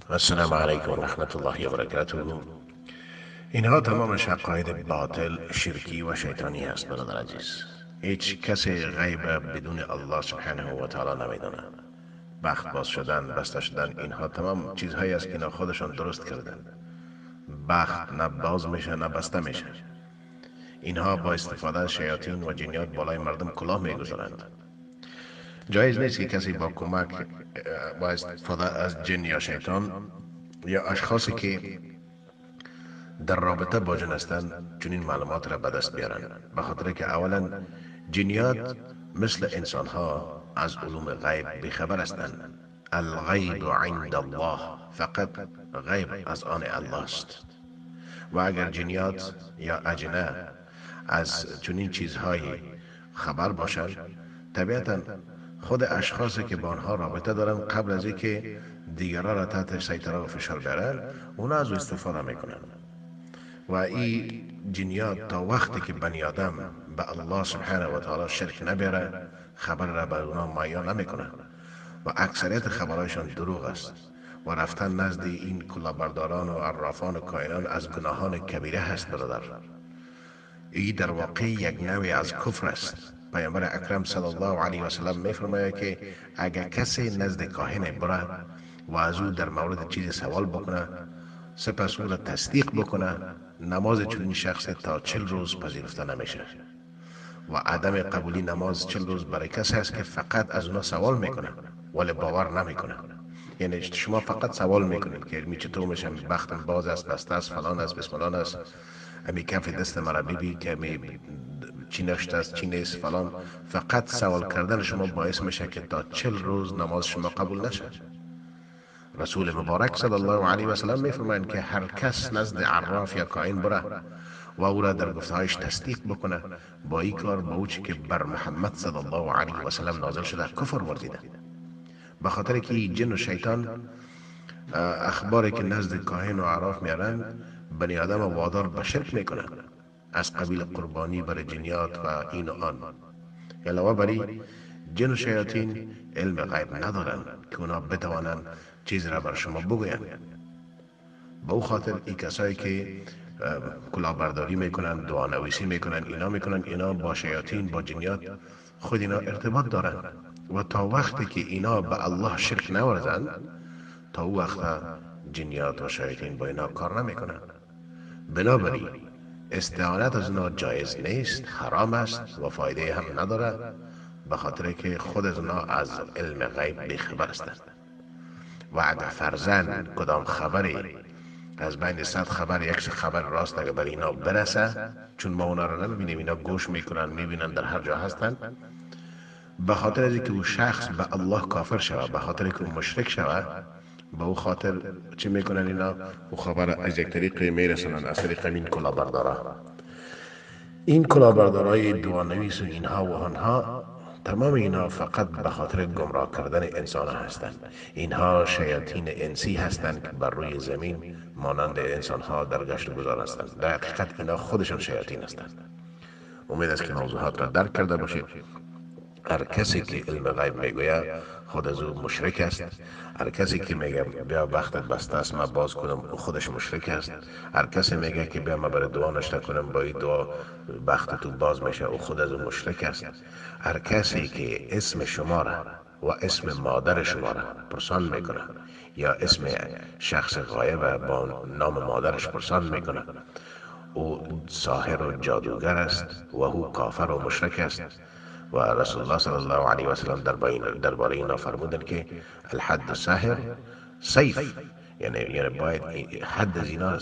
السلام علیکم و رحمت الله و برکاته. اینها تمامش عقاید باطل، شرکی و شیطانی است برادر عزیز. هیچ کسی غیب بدون الله سبحانه و تعالی نمیدانه. بخت باز شدن، بسته شدن، اینها تمام چیزهایی است که اینا خودشان درست کردن. بخت نه باز میشه نه بسته میشه. اینها با استفاده از شیاطین و جنیات بالای مردم کلاه میگذارند. جایز نیست که کسی با کمک با استفاده از جن یا شیطان یا اشخاصی که در رابطه با جن هستند چنین معلومات را به دست بیارند، به خاطر که اولا جنیات مثل انسان ها از علوم غیب بیخبر هستند. الغیب عند الله، فقط غیب از آن الله است. و اگر جنیات یا اجنه از چنین چیزهایی خبر باشند، طبیعتا خود اشخاصی که با آنها رابطه دارن قبل از اینکه دیگران را تحت سیطره و فشار بیارن، اونا از او استفاده میکنن. و این جنیات تا وقتی که بنی آدم به الله سبحانه و تعالی شرک نبیاره، خبر را بر اونا مهیا نمیکنه و اکثریت خبرهایشان دروغ است. و رفتن نزد این کلاهبرداران و عرافان و کاهنان از گناهان کبیره هست برادر. این در واقع یک نوع از کفر است. پیامبر اکرم صلی الله علیه و سلم میفرماید که اگر کسی نزد کاهن بره و از او در مورد چیز سوال بکنه، سپس او را تصدیق بکنه، نماز چنین شخص تا 40 روز پذیرفته نمیشه. و عدم قبولی نماز 40 روز برای کسی است که فقط از اونا سوال میکنه ولی باور نمیکنه. یعنی شما فقط سوال میکنید که می چطور میشم، بختم باز است، بسته است، فلان است، بسملان است، امی کف دست مرا ببین که می چی نشته است چی نیست فلان. فقط سوال کردن شما باعث میشه که تا 40 روز نماز شما قبول نشه. رسول مبارک صلی الله علیه و سلم میفرمایند که هر کس نزد عراف یا کاهن بره و او را در گفتهایش تصدیق بکنه، با این کار با او چی که بر محمد صلی الله علیه و سلم نازل شده کفر ورزیده. به خاطر که جن و شیطان اخباری که نزد کاهن و عراف میارن بنی آدم وادار به شرک میکنن، از قبیل قربانی بر جنیات و این و آن. علاوه بر این جن و شیاطین علم غیب ندارن که اونا بتوانن چیز را بر شما بگوین. به او خاطر این کسایی که کلاهبرداری میکنن، دعانویسی میکنن، اینا میکنن، اینا با شیاطین با جنیات خود اینا ارتباط دارن و تا وقتی که اینا به الله شرک نورزن، تا او وقت جنیات و شیاطین با اینا کار نمیکنن. بنابراین استعانت از اینا جایز نیست، حرام است و فایده هم نداره، به خاطر که خود از اینا از علم غیب بیخبر هستند. و اگر فرضاً کدام خبری از بین 100 خبر یک خبر راست اگر بر اینا برسه، چون ما اونا رو نمیبینیم، اینا گوش میکنن میبینن در هر جا هستن، به خاطر از اینکه او شخص به الله کافر شود، به خاطر که او مشرک شود، به او خاطر چی میکنن اینا؟ او خبر از یک طریقی میرسنن، از طریق این کلاهبردارا. این کلاهبردارای دعانویس و اینها و آنها، تمام اینا فقط به خاطر گمراه کردن انسان هستند. اینها شیاطین انسی هستند که بر روی زمین مانند انسان ها در گشت و گذار هستند. در حقیقت اینا خودشان شیاطین هستند. امید است که موضوعات را درک کرده باشید. هر کسی که علم غیب میگوید خود از او مشرک است. هر کسی که میگه بیا بختت بسته است من باز کنم، او خودش مشرک است. هر کسی میگه که بیا من برای دعا نشته کنم، با این دعا بخت تو باز میشه، او خود از او مشرک است. هر کسی که اسم شما را و اسم مادر شما را پرسان میکنه یا اسم شخص غایب با نام مادرش پرسان میکنه، او ساحر و جادوگر است و او کافر و مشرک است. و رسول الله صلی الله علیه و سلم درباره اینا فرمودند که الحد ساحر سیف، یعنی باید حد از اینا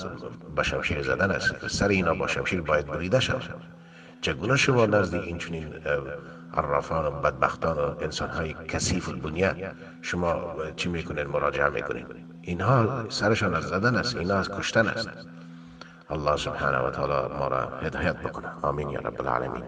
با شمشیر زدن است، سر اینا با شمشیر باید بریده شود. چگونه شما نزد این چنین عرافان و بدبختان و انسانهای کثیف البنیه شما چی میکنین؟ مراجعه میکنین؟ اینها سرشان از زدن است، اینها از کشتن است. الله سبحانه و تعالی ما را هدایت بکنه. آمین یا رب العالمین.